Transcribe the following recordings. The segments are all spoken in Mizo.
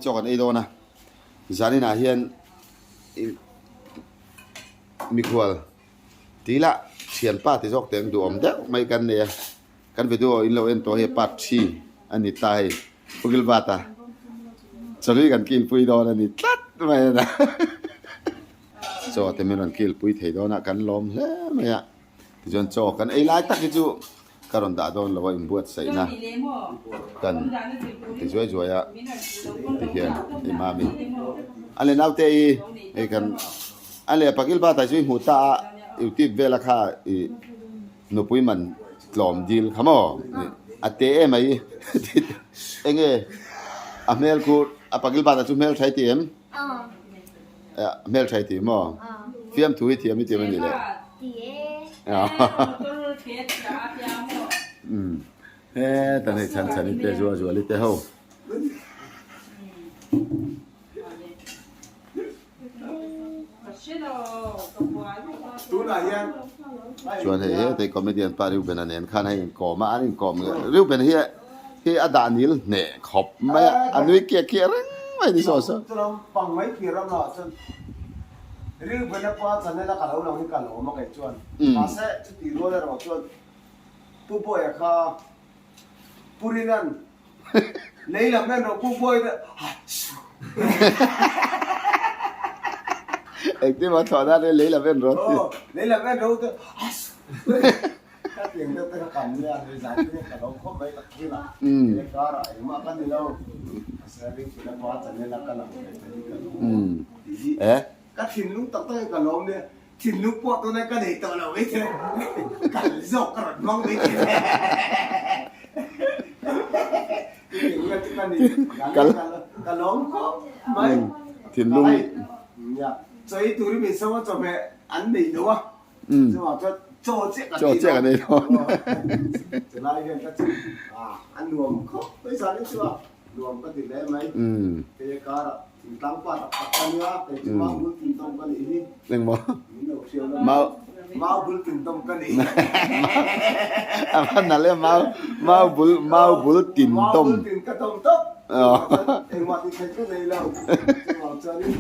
chaw kan ei dawn a zaninah hian mikhual tih lah thianpa ti zawk teh ang duhawm deuh mai kan nei a kan video in lo en tawh hi part three a ni ta hei Pukilbata chawlui kan kilpui dawn a ni tlat mai a chaw te min rawn kilpui thei dawn a kan lawm hle mai a tichuan chaw kan ei lai tak hi chu ka rawn dah dawn lo a inbuatsaihna kan ti zuai zuai a ti hian hei mami a le naute i hei kan a le pakil ba tai chu i hmuh ta a youtube vela kha i nupui man tlawm dil kha maw a te em ai enge a hmel khu a pakil ba ta chu hmel tha i ti em? Hmel tha i ti maw? Fiamthu hi thiam i ti em a ni le? Heta hei chhan chhan i te zual zual i te ho. Chuan hei heta hi comedian pa Reuben-a nen khan a inkawm a, an inkawm Reuben hi hi a dah nil hneh khawp mai a, a nui kiah kiah reng mai ni saw saw. Pang mai piah ram ah chuan Reuben-a pa channel a ka lo lang hi ka lawm a kei chuan mahse chuti rual erawh chuan Pu Bawia kha Pu Rinan Lei lam en rawh Pu Bawia Engtin maw thlawh nan lei lam en rawh ti. Aw lei lam en rawh te ka tiang deuh te kha kan nia hei zan te hian ka lo khawp mai ka thil a he kar ah engmah ka ni lo mahse ringfela pa channel a ka lang ve ta hi ka lawm tih hi ka thinlung tak tak in ka lawm nia thinlung pawh tunah ka nei tawh lo mai che kal zawk ka rawn hmang mai che ka lawm khawp mai thinlung chawi turin min sawm a chawhmeh an nei lo a Chuvang chuan chaw chiah kan Chaw chiah kan ei dawn. Chulai hian ka chu a nuam khawp mai zan in chu a nuam ka ti hle mai. Hei a karah thingtlang pa tak tak ka nia, kei chu mau bul tin tawm ka nih hi. Engmaw? Min lo hriau lo. Mau mau bul tin tawm ka nih hi. A va nalh em mau mau bul mau bul tin tawm. Mau bul tin ka tawm tawp. Engmah ti thei ka nei lo. Chuvang chuanin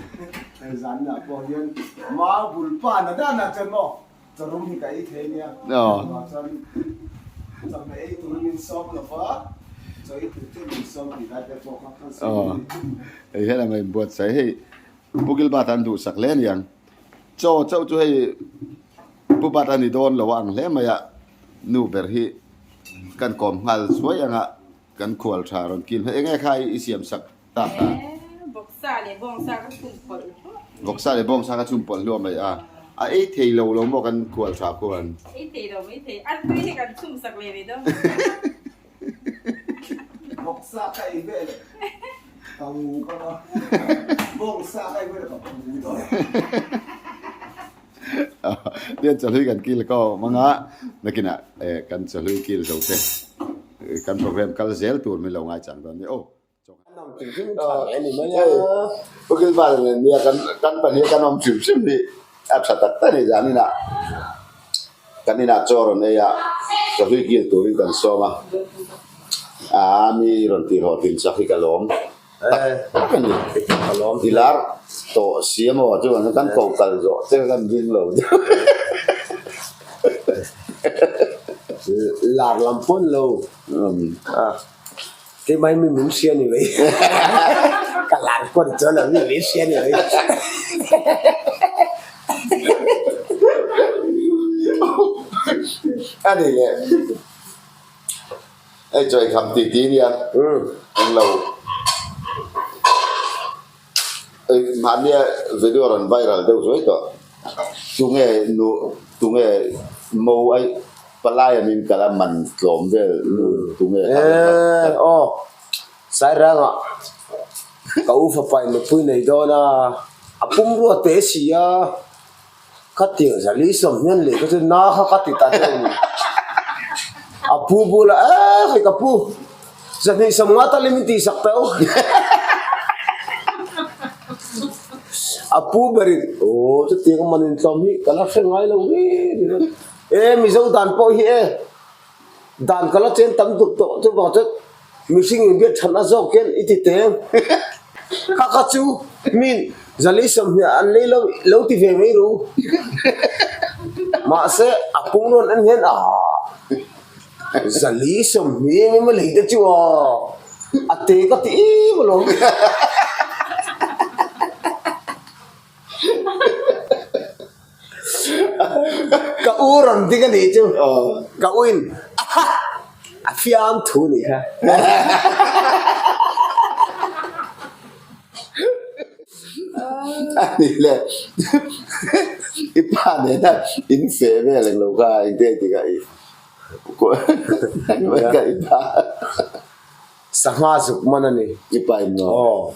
Hei zanah pawh hian mau bul pa na dan ah chuan maw chawrum hi ka ei thei ania. Chuvang chuan chawhmeh ei turin min sawm lo va, chaw ei tur chiah min sawm tih lai te pawh kha khan sawi a ni. Hei hian ang a inbuatsaih hei Pu Gilbert an duhsak hle aniang. Chaw chauh chu hei Pu Bert a ni dawn lo a ang hle mai a, nu ber hi kan kawm nghal zuai anga kan khual tha rawn kil hmel. Enge kha i siam sak tak a? Vawksa leh bawngsa ka chhum pawlh hluah. Vawksa leh bawngsa ka chhum pawlh hluah mai a. A ei thei lo lo maw kan khual tha khuan? Ei thei lo mai thei. A tui hi kan chhum sak leh ve dawn. Vawksa ka ei ve leh ka ngu ka va. Bawngsa ka ei ve leh ka phu dawn. Tian chawhlui kan kil ko hmang a, nakinah kan chawhlui kil zo te kan program kal zel tur min lo ngaichang dawn a ni aw. Ukil val nen nia kan kan pahnih kan awm hrim hrim hi a tha tak tak a ni zan inah kan inah chaw rawn ei a chawhlui kil turin kan sawm a aa mi rawn tih hlawhtlin chak hi ka lawm tak tak a ni i lar tawh si a maw chuan kan ko kal zawh che kan ring lo deuh lar lam pawn lo Keimah hi mi min hria ni mai. Ka lar pawh ni chuan lo mi min hria ni mai. A ni le. Hei chawi kham tih tih nia. Eng lo. Mahnia video rawn viral deuh zuai tawh. Tunge nu tunge mo ai palai a min kal a man tlawm vel nu tunge kha Eh aw Sairanga ka u fapa in nupui nei dawn a a pumrua te si a khatiang zali sawmhnian leh kha chu na kha ka ti ta deuh a ni a pu bulah eh hei ka pu zahnih sawmnga tal in min tihsak tawh u. A pu berin aw chutiang a man intlawm hi ka la hre ngai lo nge ni dawn e Mizo dan pawh hi e dan ka la chen tam duk tawh chuvang chuan mihring inbiak that na zawk hian i ti teng. Kha kha chu min zali sawmhnih an lei lo lo ti ve mai ru. Mahse a pung rawn en hian a zali sawmhnih em em a lei te chu a a te ka ti em alawm. Ka u rawn ding a nih chu ka u in aha a fiam thu nih kha. A nih le i pa nena in feh vel englo kha engte engtik ah i i pa. Sangha zuk man a ni. I pa in maw?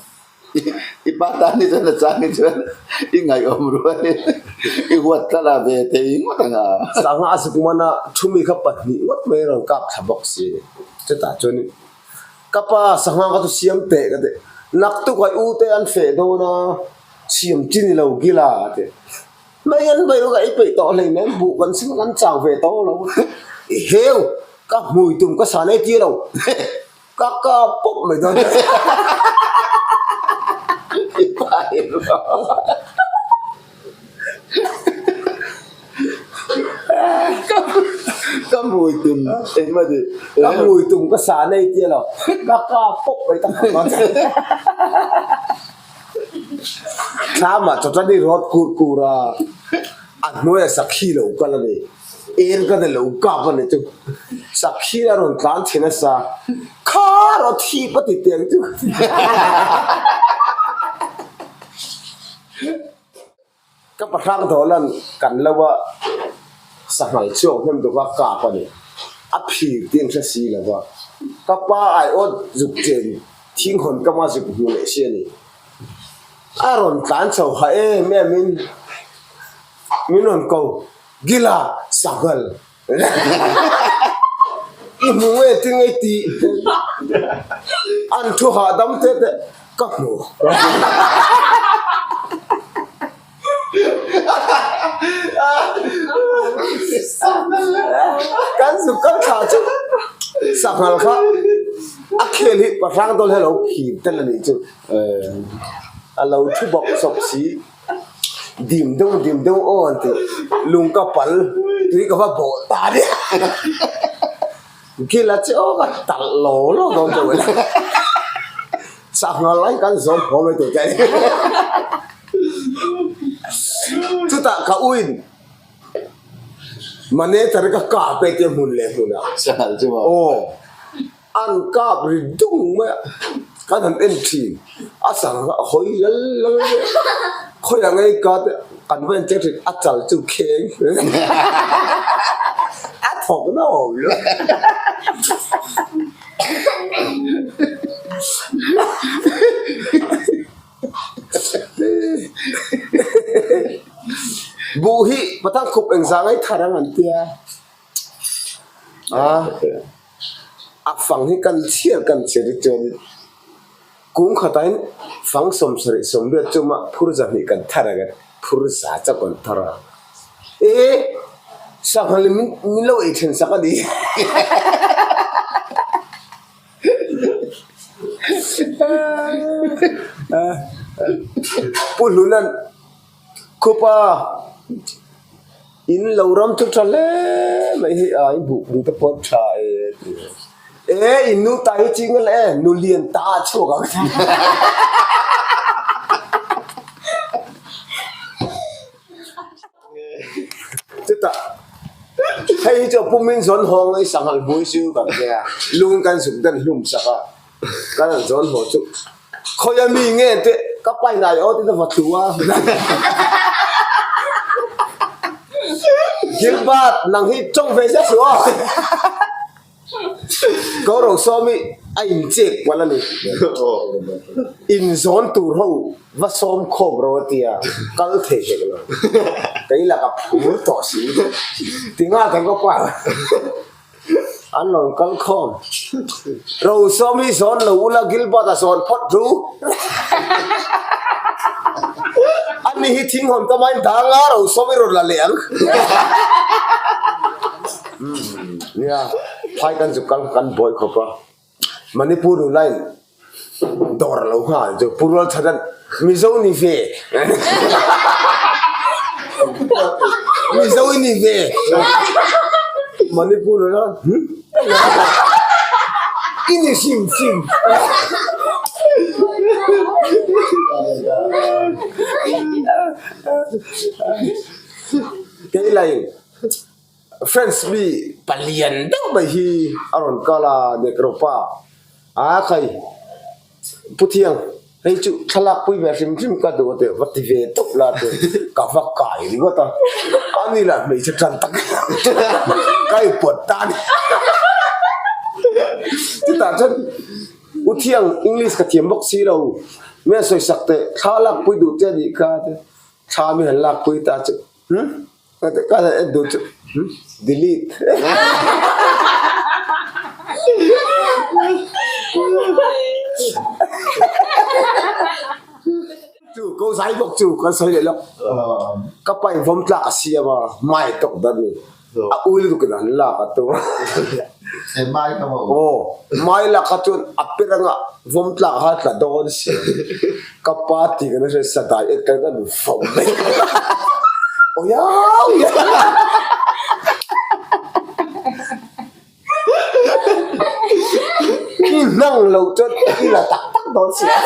I pa tan hi chuan a chang hi chuan i ngaihawm rualin i huat tlat a ve thei ngawt ang a. Sangha zuk mana thumi kha pahnih ngawt mai rawn kap thla bawk si. Chutah chuan ka pa sangha kha chu siam teh ka ti. Naktuk a i u te an feh dawn a, siam chi ni lo gila a ti. Mai an vaih ka ei peih tawh hleinem buh kan sim kan chau ve tawh lo. I heu ka hmui tum ka san ei tir lo. Ka ka pawp mai dawn. I pai rawh. Ka hmui tum engmah ti. Ka hmui tum ka san ei tir lo. Ka ka pawp mai ta khawp dawn. Thlamah chawchani rawt kur kur a, a hnuaiah sakhi lo kal a ni. En ka ni lo kap a ni chu. Sakhi a rawn tlan chhe nasa, kha rawt hip a ti teng chu. Ka pahrang dawlan kan lo a, sanghal chhuak hnem deuh a kap a ni. A phir tih an hre si lo va. Ka pa aiawt zuk chen thinghawn ka ma zuk hmu leh si a ni. A rawn tlan chho ha em em in min rawn ko, Gila, sanghal! I hmu nge ti ngei tih an thu hahdam te te ka hmu. Kan zuk kal thla chu sanghal kha a khel hi pahrang dawn hi a lo phir tel a nih chu. A lo thu bawk sawp si. Dim deuh dim deuh aw an ti. Lung ka pal tui ka va bawh ta nia. Gila che aw ka talh lo lo dawn deuh a ni. Sangha lai kan zawm haw mai tur che a ni. Chutah ka uin manager ka kap e tia hmun leh hmunah. Sanghal chu maw? Aw. An kap ri dung mai a, kan han en thin, a sang a hawi lal lal mai a, khawiah ngei ka te kan va en chiang thin, a chal chu kheng a thawk na awm lo. Buh hi patang khup engzah ngai thar ang an tia. A fang hi kan chhiar kan chhiar hi chuan kung khatahin fang sawmsarih sawmriat chuma phur zahnih kan thar ang e, phur za chauh kan thar a. E, sanghal in min lo ei then sak a ni. Pu Hluna'n Khupa in lo ram chu tha hle mai hei a in buh pung te pawh tha e ti e in nu ta hi ching le e nu lian ta a chhuak ang chutah hei hi chu a pum in zawn hawng i sanghal hmui chu kan tia lung kan zuk dan hlum sak a kan han zawn haw chu. Khawi a mi nge teh ka pai ngai aw tiin a va tlu a. Gilbert nang hi tawng ve zet suh aw. Ko ro sawm hi a in chek kual a ni. In zawn tur ho va sawm khawm ro a tia kal thei hek lo. Kei laka phur tawh si. Tinga kan ka pa. An rawn kal khawm. Rosawm hi zawn lo ula Gilbert a zawn phawt ru. Ani hi thinghawn ka main dang a Rosawm i rawn la leh ang. Nia, phai kan zuk kal kan buai khawp a. Manipur nula in. Dawr a lo nghal chu Pu Rualchhana'n Mizo ni ve Mizo i ni ve Manipur a hm i ni hrim hrim Kei lain French mi palian deuh mai hi a rawn kal a Negro pa a khai Pu Thiang hei chu thlalak pui ve hrim hrim ka duh a tih va ti ve tawp la tih ka va kai ringawt a ani lah hmeichhe tan tak ka inpawt ta a ni chutah chuan U Thiang English ka thiam bawk si lo mi a sawisak teh thlalak pui duh che a nih kha thla mi han lak pui ta chu hmm. Ka en duh chu delete. Chu ko zai bawk chu kan sawi leh lawk. Ka pa in vawm tlak a siam a, mai tawk dan ni. A ui lutuk in an lak a tu. Mai ka maw? Aw, mai lak kha chuan a per anga vawm tlak kha tla dawn si. Ka pa tih kan hre sadai et kan kan vawm mai. Awiau I hnang lo chuan i la tak tak dawn si a.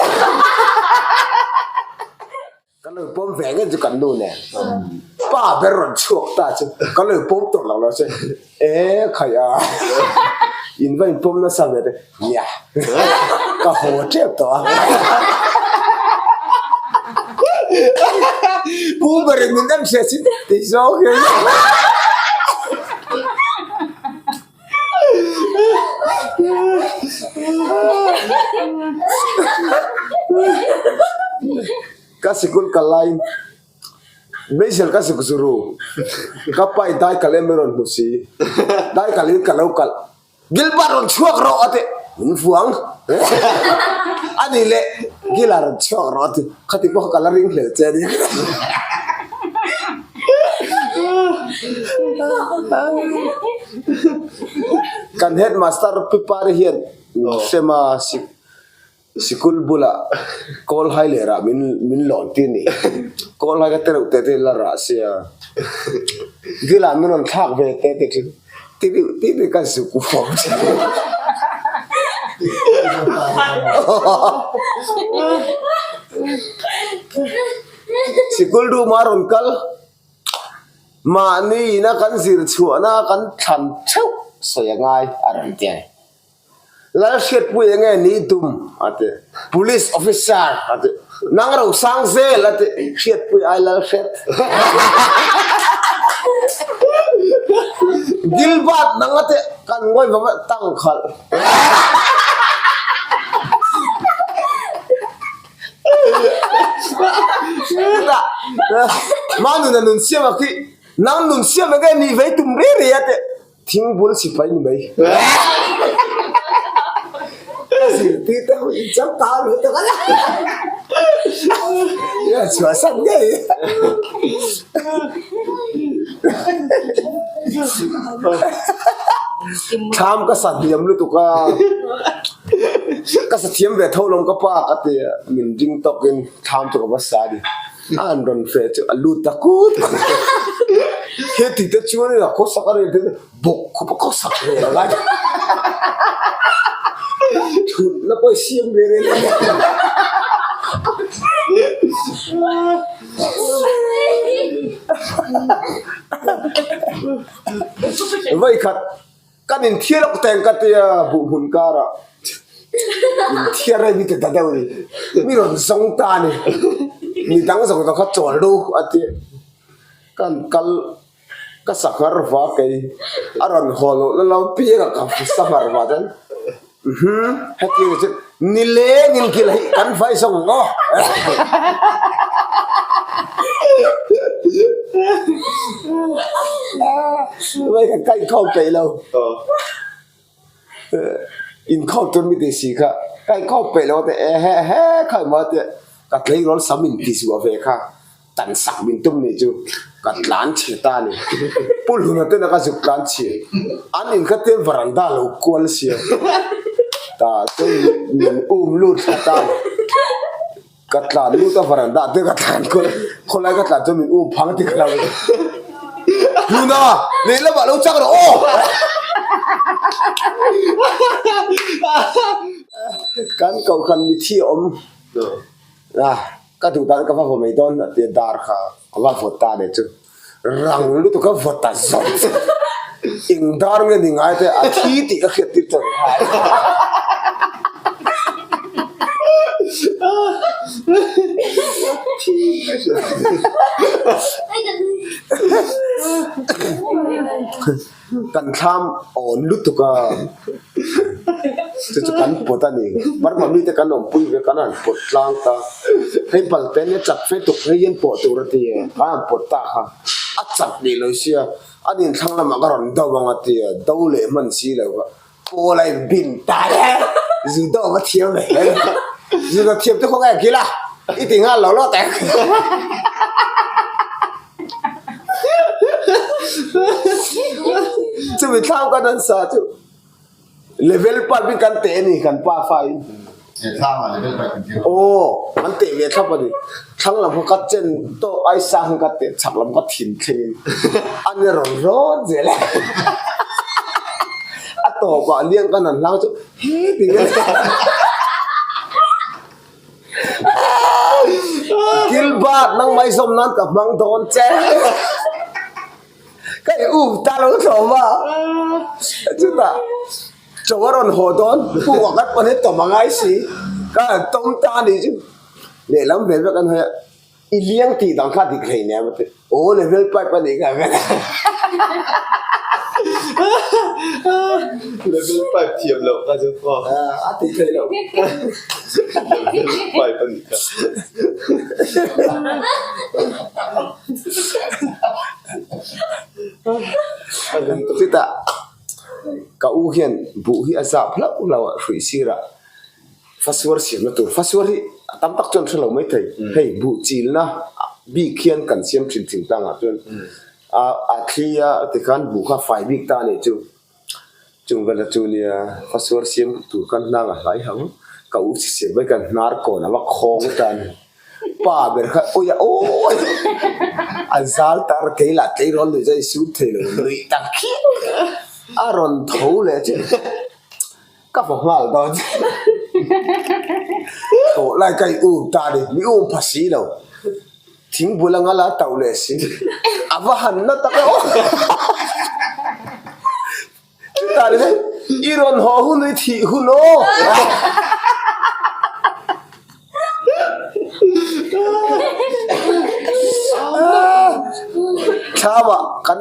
Kan lo pawm ve ngei chu kan nu nen pa ber rawn chhuak ta chu kan lo pawm tawh lo lo che e khai a in va in pawm nasa ve te nia ka haw tep tawh a pu ber in min en hria sin tih zawng hian Ka sikul kal laiin Meizel ka zuk zuru ka pa in dai kal em rawn hmu si dai kal in ka lo kalh Gilbert rawn chhuak rawh a ti min vuang a ni leh Gila rawn chhuak rawh a ti khati pawh ka la ring hlel che a ni. Kan headmaster Pi Pari hian min hrem a, sikul bulah kawl hai leh rah min min lawn tir ni. Kawl hai ka te reuh teh te la rah sia. Gilah min rawn thlak ve teh te thin ti deuh ti deuh ka zuk fo thin. Sikul room a rawn kal, mahni ina kan zir chhuahna kan thlan theuh sawi a ngai a rawn ti a ni. Lalhriatpui enge ni tum a ti, Police officer a ti, nang ro sang zel a ti, Hriatpui ai Lalhriat. Gilbert nang a ti, kan ngawi vang a tang khalh. Ma nun a nun siam a khi nang nun siam enge ni vei tum ri ri a teh thing bul sipai ni mai zirtir te ho in chang ta lo tak a ya chhuah san ngei Thlam ka sa hniam lutuk a. Ka sa thiam ve tho lawm ka pa ka ti a, min ring tawkin thlam chu ka va sa a ni. A han rawn feh chu a lut ta kut he ti te chuan in a khawsak a rin te bawk khawp a khawsak ve lo lai thutna pawh i siam ve reng a ni. Vawikhat Kan inthiar awk teng ka tia buh hmun karah inthiar reng hi ti ta deuh ni. Mi rawn zawng ta a ni. Mi dang zawng zawng kha chawl do a ti. Kan kal ka sanghar va kei a rawn haw loh na lo piang a ka sanghar va chuan uhmm hetiang hi chu nileng in kil hi kan vai zawng ang aw. Vai kan ka inkhawm peih lo. Inkhawm tur mi tih si kha ka inkhawm peih lo a ti e he he kha emaw a ti ka tleirawl sam in ti zuah ve kha tan sak min tum nih chu ka tlan chhe ta a ni. Pu Hluna ten a ka zuk tlan chhe an in kha te varanda lo kual sia. Ta chuan min um lut thla ta. Ka tlan lut a varanda te ka tlan kual khawlai ka tlan chuan min um phang ti ka lo. Hluna lehlamah lo chak rawh aw. Kan kohhran mithi a awm a ka duh dan ka va vaw mai dawn a tia dar kha ka va vaw ta leh chu rang lutuk a vaw ta zawk chu eng dar nge ni ngai te a thi tih ka hriat tir chuan thi ka hriat Kan thlam awn lutuk a, chu chu kan pawt a ni. Burma mite kan awmpui ve kan han pawt tlang ta. Hei bal te nia chak fe tuk hei hian pawh tur a ti e, kan han pawt ta kha a chak nih lo sia, a nin thlang lamah ka rawn do ang a ti a, do leh hman si lo kha pawl a inbin ta e, zu do va thiam ve, zu do thiam te khaw nge kil a, i ti nghal lo lo teh. Chumi thlam kan an sa chu level pipe in kan teh a ni kan pa fa in. Aw kan teh ve thlap a ni. Thlang lam kha ka chen tawk ai sang khan ka teh chhak lam ka thin thleng in a ni rawn rawn zel a. A tawpah liang kan han hlang chu he ti vel. Gilbert nang mai zawm nan ka hmang dawn che. Ka i um ta lo thlawm a. Chutah chaw a rawn haw dawn puk ah kan pawn hi tawm a ngai si. Ka han tawm ta a nih chu. Lehlam ve vek an hawi a. I liang tih dang kha dik hlei nia mate. Aw level pipe a nih kha vel. Level pipe thiam loh kha chu aw. A ti thei lo. Level pipe a nih kha. Chutah ka u hian buh hi a zap hlauh hlauh a hruih sirah. Fasuar siamna tur, Fasuar hi a tam tak chuan hre lo mai thei. Hei buh chilna bik hian kan siam thin thingtlangah chuan a a thli a tikhan buh kha fai bik ta a nih chu. Chung vela chu nia fasuar siam tur khan hnang a hlai hang ka u chi siam mai khan hnar kawn a va khawng ta a ni. Pa ber kha awi a awi a zal tar kei lah tleirawl nuih chuan i sut thei lo nuih tak khiau a rawn tho leh chu. Ka va nghal dawn che. Thawh lai ka i um ta ni, mi um pha si lo. Thingbul anga la tauh leh si. A va han na tak e aw. Chutah ni hei, i rawn haw hun i thih hun aw. Thlamah kan.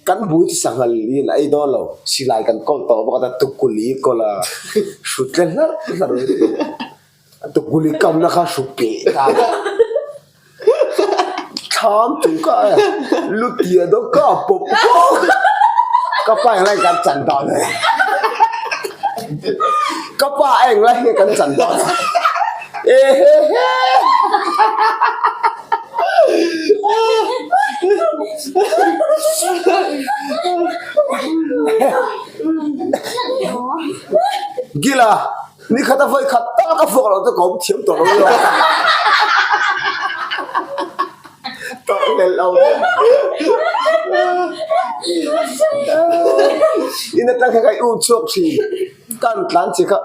Kan bui chu sanghal in a ei dawn lo, silai kan kawl tawh bawk a, tukuli kawl a hrut tle hlarh hlarh a, tukuli kamna kha hru peh ta a, thlam chung kha a lu tia deuh kha a pawp pawp ka pa englai kan chan dan e, ka pa englai nge kan chan dan e he he. Gila, ni khat a vawi khat tak a fuak lo chu ka awm thiam tawh lo nia. Tawh lel lo. In atang kha ka i um chhuak thin. Kan tlan che kha.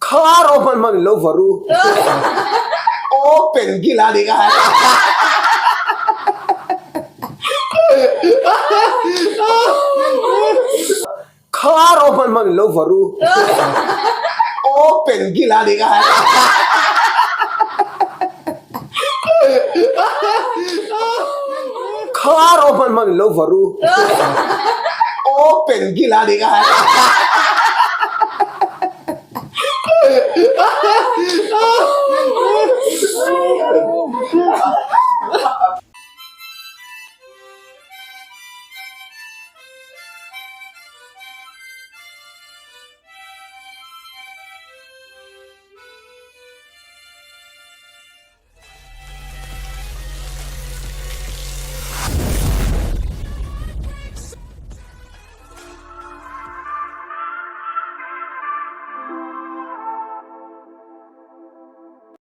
Khar aw hman hman in lo va ru. Open gila ni ka. Khar aw hman hman in lo va ru. Open gila ni ka. Khar aw hman hman in lo va ru. Open gila ni ka.